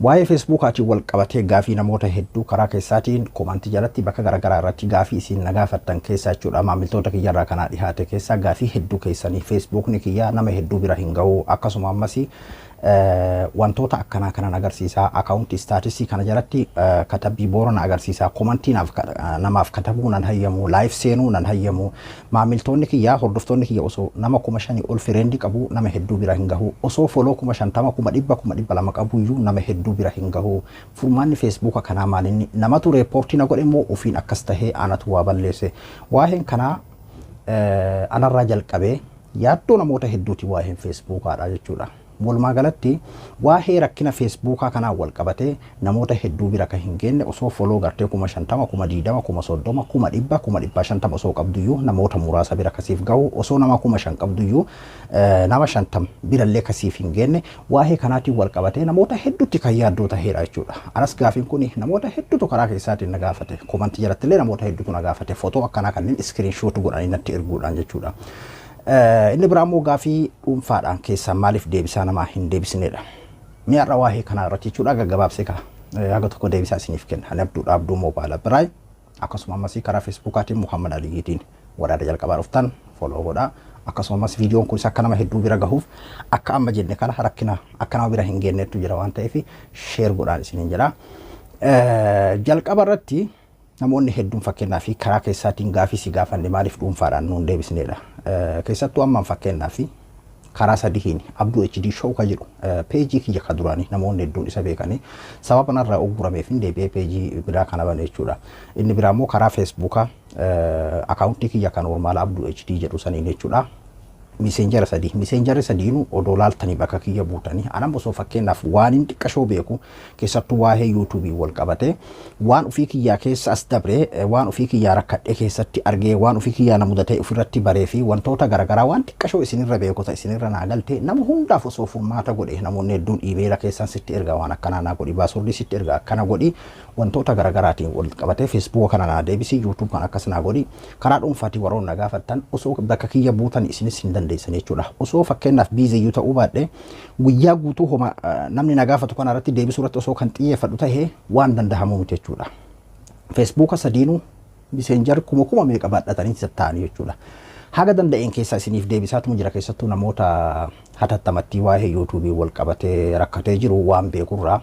Waa'ee Feesbuukaatiin wal qabatee gaafii namoota hedduu karaa keessaatiin koomantii jalatti bakka garaagaraa irratti gaafii isin na gaafattan keessaa jechuudha, maamiltoota kiyyarraa kanaa dhihaate keessaa gaafii hedduu keessanii Feesbuukni kiyya nama hedduu bira hin gahu, akkasuma ammas wantoota akkanaa kanan agarsiisa, account status kana jalatti katabbii boora na agarsiisa, komantii namaaf katabuu nan hayyamu, live seenuu nan hayyamu, maamiltoonni kiyya, hordoftoonni kiyya osoo nama 5,000 ol friend qabu nama hedduu bira hin gahu, osoo follow 50,000, 100,000, 200,000 qabu iyyuu nama hedduu bira hin gahu. Furmaanni Feesbuuka kanaa maalinni? Namatu report na godhe immoo ofiin akkas tahee anatu waa balleesse? Waa'een kanaa anarraa jalqabee yaaddoo namoota hedduuti waa'een Feesbuukaadha jechuudha. Walumaa galatti waa'ee rakkina Feesbuukaa kanaan wal qabatee namoota hedduu bira kan hin geenye, osoo follow gartee 50,000, 20,000, 30,000, 100,000, 150,000 osoo qabduyyuu namoota muraasa bira kasiif gahu, osoo nama 5,000 qabduyyuu nama 50 birallee kasiif hin geenye, waa'ee kanaatiin wal qabatee namoota hedduutti kan yaaddoo taheedha jechuudha. Anas gaafiin kun namoota hedduutu karaa keessaatiin na gaafate. Komantii jalatti illee namoota hedduutu na gaafate. Footoo akkanaa kanneen screenshot godhanii natti erguudhaan jechuudha. Inni biraa immoo gaafii dhuunfaadhaan keessaan maaliif deebisaa namaa hin deebisnedha. Mi'a har'a waa'ee kanaa irratti jechuudha gaggabaabsee ka'a. Haga tokko deebisaa isiniif kenna. Ani Abduudha, Abduu Moobaayila Biraay, akkasuma ammasii karaa Feesbuukaatiin Muhammad Aliyyiitiin waraana jalqabaa dhuftan follow godhaa. Akkasumas viidiyoon kunis akka nama hedduu bira gahuuf, akka amma jenne kana rakkina akka nama bira hin geennetu jira waan ta'eef share godhaan isiniin jedha. Jalqaba irratti namoonni hedduun fakkeenyaa fi karaa keessaatiin gaafii si gaafanne maaliif dhuunfaadhaan nuun deebisnedha. Keessattuu ammaan fakkeenyaa fi karaa sadihiin Abduu HD Show ka jedhu peejii kiyya ka duraanii namoonni hedduun isa beekanii sababa narraa uggurameef hin deebi'ee peejii biraa kana bane jechuudha. Inni biraa immoo karaa Feesbuukaa akaawuntii kiyya kan normal Abduu HD jedhu saniin jechuudha. Messenger sadii, messengerri sadiinuu odoo laaltanii bakka kiyya buutanii, anam osoo fakkeenyaaf waan hin xiqqashoo beeku, keessattuu waa'ee yuutuubii wal qabate, waan ofii kiyyaa keessa as dabre, waan ofii kiyyaa rakkadhe keessatti argee, waan ofii kiyyaa na mudatee ofirratti baree fi wantoota garaagaraa waan xiqqashoo isinirra beekota isinirra naa galte nama hundaaf osoo furmaata godhe, namoonni hedduun iimeela keessan sitti erga, waan akkanaa naa godhi, password sitti erga, akkana godhi, wantoota garaagaraatiin wal qabatee Feesbuuka kana naa deebisi, YouTube kan akkas naa godhi, karaa dhuunfaatiin warroon na gaafattan osoo bakka kiyya buutan isinis hin dandeessan jechuudha. Osoo fakkeenyaaf busyyyuu ta'uu baadhe guyyaa guutuu homa namni na gaafatu kana irratti deebisuu irratti osoo kan xiyyeeffadhu ta'e waan dandahamuu miti jechuudha. Feesbuuka sadiinuu messenger kuma kuma meeqa baadhatanii tatta'anii jechuudha. Haga danda'een keessaa isiniif deebisaatuma jira. Keessattuu namoota hatattamatti waa'ee yuutuubii wal qabatee rakkatee jiru waan beekurraa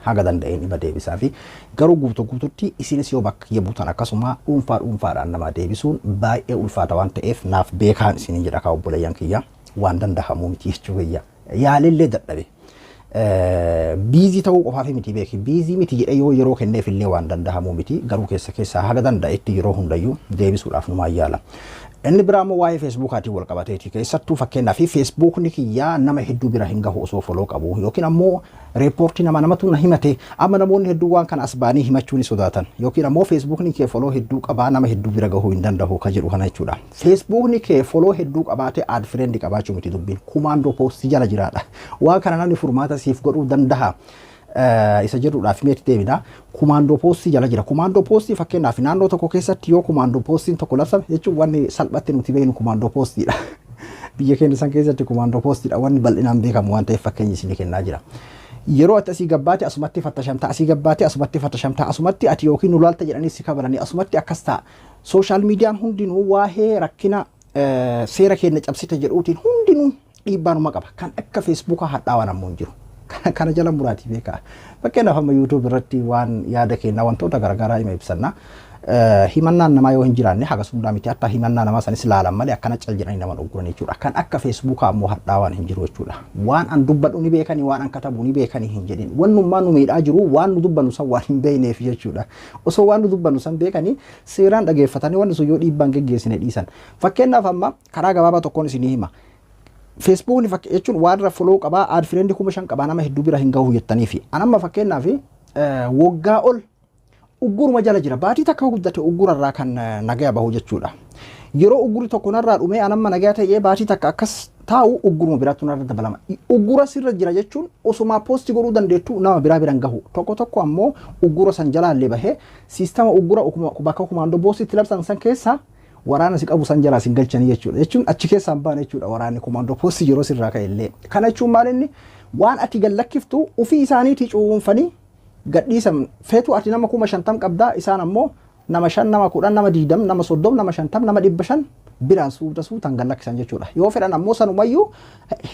haga danda'een dhima deebisaa fi garuu guutuu guututti isinis yoo bakka kiyya buutan akkasuma dhuunfaa dhuunfaadhaan nama deebisuun baay'ee ulfaata waan ta'eef naaf beekaan isiniin jedha kaa obboleeyyan kiyya, waan dandahamuu miti jechuu kiyya, yaalillee dadhabe. Busy ta'uu qofaaf miti beeki, busy miti jedhee yoo yeroo kenneef illee waan dandahamuu miti, garuu keessa keessaa haga danda'etti yeroo hundayyuu deebisuudhaaf numaan yaala. Inni biraa immoo waa'ee Feesbuukaatiin wal qabateeti. Keessattuu fakkeenyaaf Feesbuukni kiyyaa nama hedduu bira hin gahu osoo follow qabu yookiin ammoo report nama namatu na himate. Amma namoonni hedduu waan kana as ba'anii himachuu ni sodaatan, yookiin ammoo Feesbuukni kee follow hedduu qabaa nama hedduu bira gahuu hin danda'u ka jedhu kana jechuudha. Feesbuukni kee follow hedduu qabaate add friend qabaachuu miti dubbiin, command post jala jiraadha. Waan kana namni furmaata siif godhuu danda'a isa jedhuudhaaf meetti deebina. Command post jala jira. Command post fakkeenyaaf naannoo tokko keessatti yoo command postiin tokko labsame jechuun wanni salphatti nuti beeknu command postiidha. Biyya keenya san keessatti command postiidha wanni bal'inaan beekamu waan ta'eef fakkeenya isinii kennaa jira. Yeroo ati asii gabbaate asumatti fattashamta, asii gabbaate asumatti fattashamta, asumatti ati yookiin nu laalta jedhanii si kabalanii asumatti akkas ta'a. Social mediaan hundinuu waa'ee rakkina seera keenya cabsite jedhuutiin hundinuu dhiibbaanuma qaba. Kan akka Feesbuukaa hadhaawaan ammoo hin jiru. Kana jala muraatii beekaa. Fakkeenyaaf amma YouTube irratti waan yaada kennaa wantoota garaagaraa hima ibsanna. Himannaan namaa yoo hin jiraanne hagas hundaa miti, hatta himannaa namaa sanis laalan malee akkana cal jedhanii nama dhugguran jechuudha. Kan akka Feesbuukaa ammoo hadhaawaan hin jiru jechuudha. Waan an dubbadhu ni beekanii, waan an katabu ni beekanii hin jedhin. Wannummaa nu miidhaa jiru waan nu dubbannu san waan hin beekneef jechuudha. Osoo waan nu dubbannu san beekanii seeraan dhageeffatanii wanni sun yoo dhiibbaan geggeessine dhiisan. Fakkeenyaaf amma karaa gabaabaa tokkoon isinii hima. Feesbuukni jechuun waan irra follow qabaa, add friend 5,000 qabaa, nama hedduu bira hin gahu jettanii fi anamma fakkeenyaaf waggaa ol ugguruma jala jira, baatii takka guddate uggurarraa kan nagaya bahu jechuudha. Yeroo uggurri tokko narraa dhumee anamma nagaya ta'ee baatii takka akkas taa'u ugguruma biraatti narra dabalama. Uggura sirra jira jechuun osumaa post godhuu dandeettu nama biraa biran gahu. Tokko tokko ammoo uggura san jalaallee bahee siistama uggura bakka command postitti labsan san keessa Waraana si qabu san jalaa sin galchanii jechuudha. Jechuun achi keessaan baane jechuudha waraanni komaandoo poostii yeroo sirraa ka'e illee. Kana jechuun maal inni waan ati gad lakkiftu ofii isaaniitii cuunfanii gadhiisan feetu ati nama 50,000 qabdaa, isaan ammoo nama 5, nama 10, nama 20, nama 30, nama 50, nama 500 biraan suuta suutaan gad lakkisan jechuudha. Yoo fedhan ammoo sanumayyuu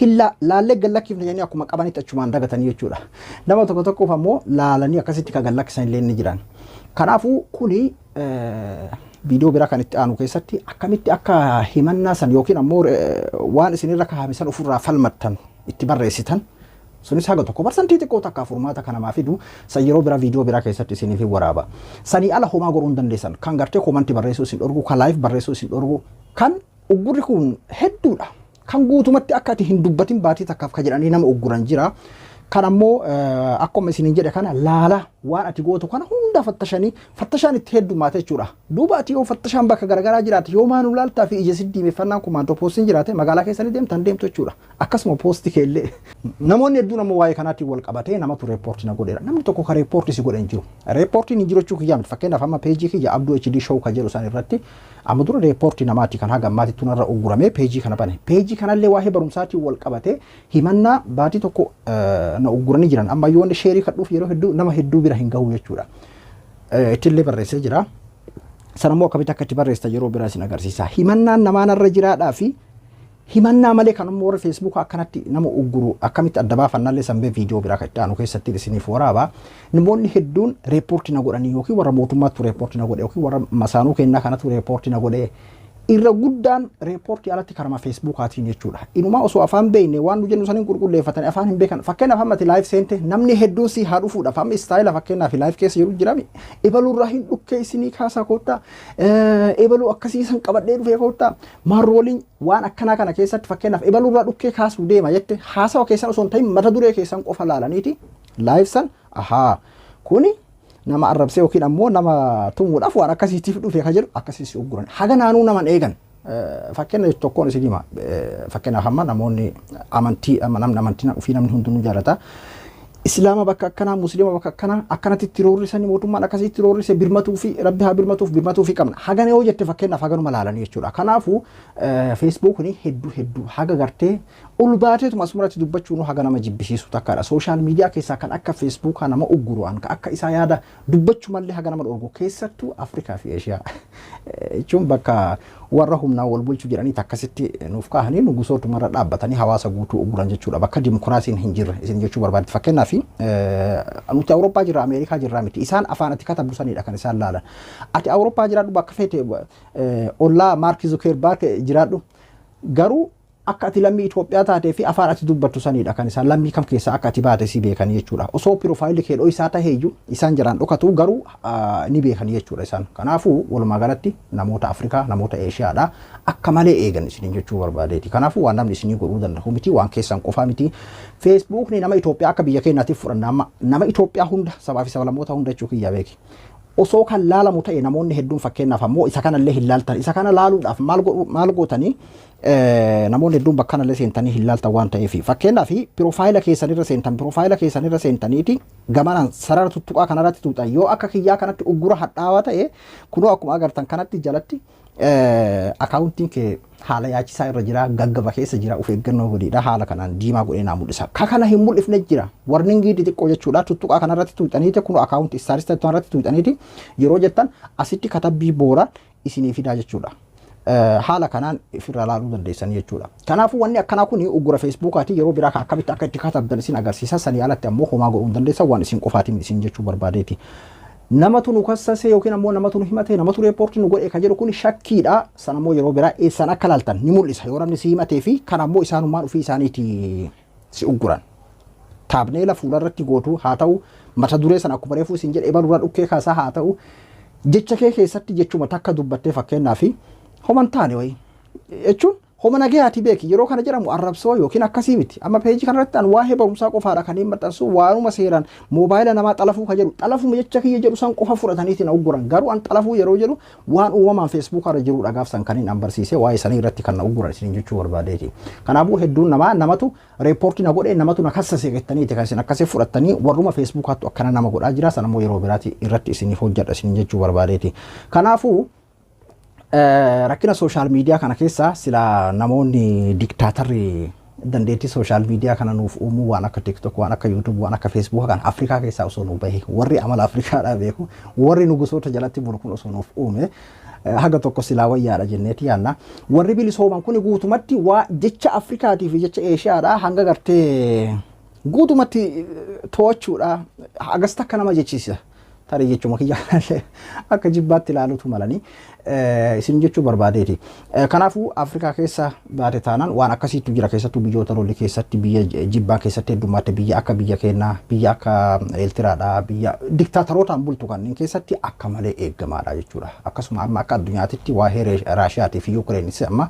hin laallee gad lakkifne jedhanii akkuma qabanitti achumaan dagatanii jechuudha. Nama tokko tokkoof ammoo laalanii akkasitti kan gad lakkisan illee ni jiran. Kanaafuu kuni viidiyoo biraa kan itti aanu keessatti akkamitti akka himannaa san yookiin ammoo waan isinirra kaa'ame san ofirraa falmattan itti barreessitan, sunis haga tokko parsantii xiqqoo takka furmaata kan namaa fidu san yeroo biraa viidiyoo biraa keessatti isiniif hin waraaba. Sanii ala homaa godhuu hin dandeessan. Kan gartee koomantii barreessuu isin dhorgu, kan live barreessuu isin dhorgu, kan uggurri kun hedduudha. Kan guutumatti akka ati hin dubbatin baatii takkaaf ka jedhanii nama ugguran jira. Kan ammoo akkuma isiniin jedhe kana laala waan ati gootu kana hunda fattashanii fattashaan itti heddummaate jechuudha. Duuba ati yoo fattashaan bakka garaagaraa jiraate, yoo maanuu laaltaa fi ija siddiimeffannaan kumaandoo poostiin jiraate, magaalaa keessanii deemtan deemtu jechuudha. Akkasuma poostii keellee. Namoonni hedduun ammoo waa'ee kanaatiin wal qabatee namatu report na godheera. Namni tokko ka report si godhe hin jiru. Reportiin hin jiru jechuu kiyyaa miti. Fakkeenyaaf amma peejii kiyya Abduu HD Show kan jedhu san irratti amma dura report namaati kan haga ammaatti narra uggurame peejii kana bane. Peejii kanallee waa'ee barumsaatiin wal qabatee himannaa baatii tokko na ugguranii jiran. Amma yoo wanni share kadhuuf yeroo hedduu nama hedduu bira hin gahu jechuudha. Ittillee barreessee jira. Sanammoo akkamitti akka itti barreessita yeroo biraa isin agarsiisa. Himannaan namaa narra jiraadhaa fi himannaa malee kan immoo warri feesbuukaa akkanatti nama ugguru akkamitti adda baafannallee sanbee viidiyoo biraa kan itti aanu keessatti isiniif waraaba. Namoonni hedduun report na godhanii yookiin warra mootummaatti report na godhe yookiin warra masaanuu kennaa kanatu report na godhe, irra guddaan report alatti karama feesbuukaatiin jechuudha. Inumaa osoo afaan beekne waan nu jennu saniin qulqulleeffatan afaan hin beekan. Fakkeenyaaf amma ati live seente namni hedduun si haa dhufuudhaaf amma style fakkeenyaaf live keessa jiru jirami. Ebaluurraa hin dhukkee isinii kaasaa koottaa. Ebaluu akkasii san qabadhee dhufee koottaa. Maarrooliin waan akkanaa kana keessatti fakkeenyaaf ebaluurraa dhukkee kaasuu deema jette, haasawa keessan osoo hin ta'in mata duree keessan qofa laalaniiti live san ahaa kuni nama arrabsee yookiin ammoo nama tumuudhaaf waan akkasiitiif dhufe ka jedhu akkasii si ugguran. Haga naanuu naman eegan. Fakkeenya tokkoon isin hima. Fakkeenyaaf amma namoonni amantii, namni amantii ofii namni hundinuu jaalata. Islaama bakka akkanaa, Musliima bakka akkanaa akkanatti itti roorrisanii, mootummaan akkasii itti roorrise, birmatuu fi Rabbi haa birmatuuf, birmatuu fi qabna. Hagana yoo jette fakkeenyaaf haganuma laalanii jechuudha. Kanaafuu feesbuukni hedduu hedduu haga gartee ol baateetuma asumarratti dubbachuun haga nama jibbisiisu takkaadha. Social media keessaa kan akka feesbuukaa nama ugguru, an akka isaa yaada dubbachuu mallee haga nama dhorgu, keessattuu Afrikaa fi Eeshiyaa jechuun bakka warra humnaan wal bulchu jedhanii akkasitti nuuf kaahanii nugusootumarra dhaabbatanii hawaasa guutuu ugguran jechuudha. Bakka dimokiraasiin hin jirre isin jechuu barbaade. Fakkeenyaaf nuti Awurooppaa jirra, Ameerikaa jirra miti. Isaan afaan ati katabdu sanidha kan isaan laalan. Ati Awurooppaa jiraadhu, bakka feete ollaa Maark Zukeerbaarg jiraadhu. Garuu akka ati lammii Itoophiyaa taatee fi afaan ati dubbattu sanidha kan isaan lammii kam keessaa akka ati baate si beekanii jechuudha. Osoo profile kee isaa taheeyyuu isaan jaraan dhokatu, garuu ni beekanii jechuudha isaan. Kanaafuu walumaa galatti namoota Afrikaa, namoota Eeshiyaadha akka malee eegan isiniin jechuu barbaadeeti. Kanaafuu waan namni isinii godhuu danda'u miti, waan keessan qofaa miti. Feesbuukni nama Itoophiyaa akka biyya keenyaatiif fudhanna, amma nama Itoophiyaa hunda, sabaa fi sablammoota hunda jechuu kiyyaa beeki. Osoo kan laalamu ta'e namoonni hedduun fakkeenyaaf ammoo isa kanallee hin laaltan. Isa kana laaluudhaaf maal gootanii? Namoonni hedduun bakka kanallee seentanii hin laaltan waan ta'eef, fakkeenyaaf profile keessanirra seentan, profile keessanirra seentaniiti gamanaan sarara tuttuqaa kanarratti tuuxan. Yoo akka kiyyaa kanatti uggura hadhaawaa ta'e, kunoo akkuma agartan kanatti jalatti akkaawuntiin kee haala yaachisaa irra jira, gaggaba keessa jira, of eeggannoo godhiidha, haala kanaan diimaa godhee naa mul'isa. Ka kana hin mul'ifne jira, warning xixiqqoo jechuudha. Tuttuqaa kanarratti tuuxaniiti kunoo account status irratti tuuxaniiti yeroo jettan asitti katabbii boora isinii fidaa jechuudha. Haala kanaan ofirraa laaluu dandeessan jechuudha. Kanaafuu wanni akkanaa kun uggura feesbuukaati. Yeroo biraa akkamitti akka itti katabdan isin agarsiisa. Sanii alatti ammoo homaa godhuu hin dandeessan, waan isin qofaatiin isin jechuu barbaadeeti. Namatu nu kassase yookiin ammoo namatu nu himate, namatu report nu godhe kan jedhu kun shakkiidha. San ammoo yeroo biraa eessaan akka laaltan ni mul'isa. Yoo namni si himatee fi kan ammoo isaanummaan ofii isaaniiti si ugguran. Thumbnail fuularratti gootu haa ta'u, mata duree sana akkuma reefuu isin jedhe ebaluurraa dhukkee kaasaa haa ta'u, jecha kee keessatti jechuma takka dubbattee, fakkeenyaaf homan taane wayii jechuun homa nagayaati beeki. Yeroo kana jedhamu arrabsoo yookiin akkasii miti. Amma peejii kanarratti an waa'ee barumsaa qofaadha kan hin maxxansu. Waanuma seeraan moobaayila namaa xalafuu ka jedhu, xalafuma jecha kiyya jedhu san qofa fudhataniiti na ugguran. Garuu an xalafuu yeroo jedhu waan uumamaan feesbuukaa irra jirudha gaaf san kan hin an barsiise, waa'ee sanii irratti kan na ugguran isin jechuu barbaadeeti. Kanaafuu hedduun namaa namatu report na godhe, namatu na kassase jettaniiti kan isin akkasii fudhattanii. Warruma feesbuukaattu akkana nama godhaa jira. Sana immoo yeroo biraati irratti isiniif hojjedha isin jechuu barbaadeeti. Kanaafuu Rakkina social media kana keessa sila namoonni diktaatarri dandeettii social media kana nuuf uumuu, waan akka TikTok, waan akka YouTube, waan akka Facebook kana Afrikaa keessaa osoo nu bahe, warri amala Afrikaadhaa beeku, warri nugusoota jalatti bulu kun osoo nuuf uume, haga tokko silaa wayyaadha jenneeti yaanna. Warri bilisooman kun guutumatti waa jecha Afrikaatii fi jecha Eeshiyaadhaa hanga gartee guutumatti to'achuudha hagas takka nama jechisiisa. Tarii jechuma kiyya akka jibbaatti ilaaluutu malanii isin jechuu barbaadeeti. Kanaafuu Afrikaa keessa baate taanaan waan akkasiitu jira. Keessattuu biyyoota lolli keessatti, biyya jibbaa keessatti heddummaatti, biyya akka biyya keenyaa, biyya akka Eertiraadhaa, biyya diktaatarootaan bultu kanneen keessatti akka malee eegamaadha jechuudha. Akkasuma amma akka addunyaatitti waa'ee Raashiyaatii fi Yuukireenis amma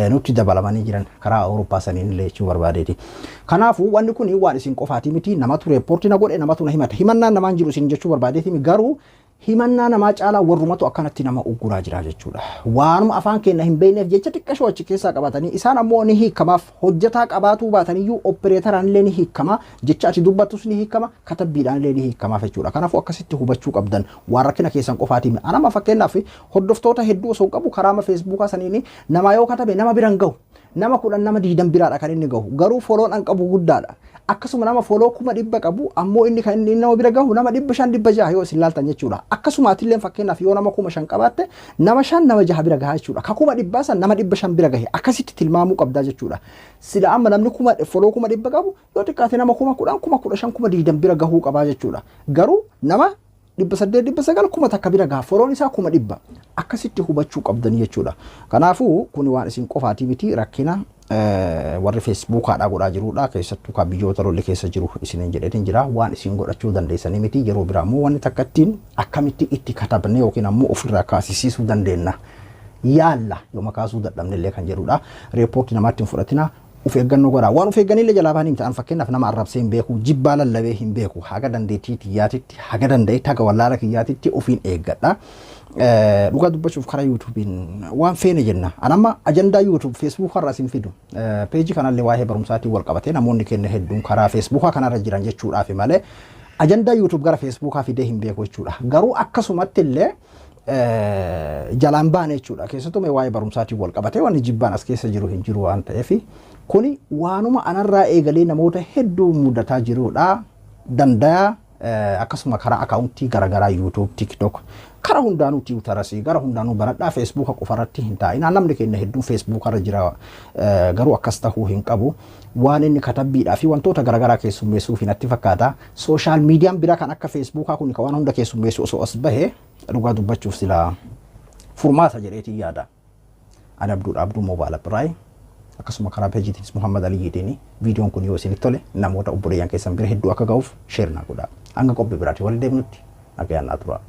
nutti dabalamanii jiran karaa Awurooppaa saniin illee jechuu barbaadeeti. Kanaafuu wanni kun waan isin qofaatii miti. Namatu report na godhe, namatu na himata. Himannaan namaan jiru isin jechuu barbaadeeti, garuu himannaa namaa caalaa warrumatu akkanatti nama ugguraa jira jechuudha. Waanuma afaan keenya hin beekneef jecha xiqqashoo achi keessaa qabatanii, isaan ammoo ni hiikamaaf. Hojjetaa qabaatuu baataniyyuu opereetaraan illee ni hiikama, jecha ati dubbattus ni hiikama, katabbiidhaan illee ni hiikamaaf jechuudha. Kanaafuu akkasitti hubachuu qabdan, waan rakkina keessan qofaatii. Anama fakkeenyaaf hordoftoota hedduu osoo qabu, karaama Feesbuukaa saniin nama yoo katabe nama biran gahu. Nama 10, nama 20 biraadha kan inni gahu. Garuu follown an qabu guddaadha. Akkasuma nama follow 100,000 qabu, ammoo inni kan inni nama bira gahu nama 500, 600 yoo isin laaltan jechuudha. Akkasuma atillee fakkeenyaaf yoo nama 5,000 qabaatte, nama shan, nama jaha bira gahaa jechuudha. Ka 100,000 san nama 500 bira gahe, akkasitti tilmaamuu qabdaa jechuudha. Sila amma namni follow 100,000 qabu yoo xiqqaate nama 10,000, 15,000, 20,000 bira gahuu qabaa jechuudha. Garuu nama 800, 900, 1,000 bira gaha, follown isaa 100,000. Akkasitti hubachuu qabdanii jechuudha. Kanaafuu kun waan isin qofaatii miti, rakkina warri Feesbuukaadhaa godhaa jirudha. Keessattuu kan biyyoota lolli keessa jiru isiniin jedheetiin jira. Waan isin godhachuu dandeessanii miti. Yeroo biraa immoo wanni takka ittiin akkamitti itti katabne yookiin ammoo ofirraa kaasisiisuu dandeenya. Yaalla yooma kaasuu dadhabne illee kan jedhudha. Report namaatti hin fudhatina. Of eeggannoo godhaa. Waan of eegganillee jalaa bahanii miti. An fakkeenyaaf nama arrabsee hin beeku, jibbaa lallabee hin beeku. Haga dandeettii kiyyaatitti, haga danda'etti, haga wallaala kiyyaatitti ofiin eeggadha. Dhugaa dubbachuuf karaa YouTubeiin waan feene jenna. An amma ajandaa YouTube, Feesbuuk irraa isin fidu. Peejii kanallee waa'ee barumsaatiin wal qabatee namoonni keenya hedduun karaa Feesbuukaa kanarra jiran jechuudhaaf malee ajandaa YouTube gara Feesbuukaa fidee hin beeku jechuudha. Garuu akkasumatti illee jalaan baane jechuudha. Keessattuu mee waa'ee barumsaatiin wal qabatee wanni jibbaan as keessa jiru hin jiru waan ta'eef, kuni waanuma anarraa eegalee namoota hedduu mudataa jirudha. Danda'a akkasuma karaa akaawuntii garaagaraa, YouTube, TikTok, karaa hundaanuu, Tiwitarasii gara hundaanuu baradhaa. Feesbuuka qofarratti hin taa'inaa. Namni keenya hedduun Feesbuukarra jira, garuu akkas tahuu hin qabu. Waan inni katabbiidhaa fi wantoota garaagaraa keessummeessuuf natti fakkaata. Social mediaan biraa kan akka Feesbuukaa kun kan waan hunda keessummeessu osoo as bahe, dhugaa dubbachuuf silaa furmaata jedheetiin yaada. Ani Abduudha, Abduu Moobaala Biraay. Akkasuma karaa peejiitiinis Muhammad Aliyyiitiin. Viidiyoon kun yoo isinitti tole, namoota obboleeyyan keessan bira hedduu akka ga'uuf share naa godhaa. Hanga qophii biraatiin wal deemnutti nagayaan naa tura.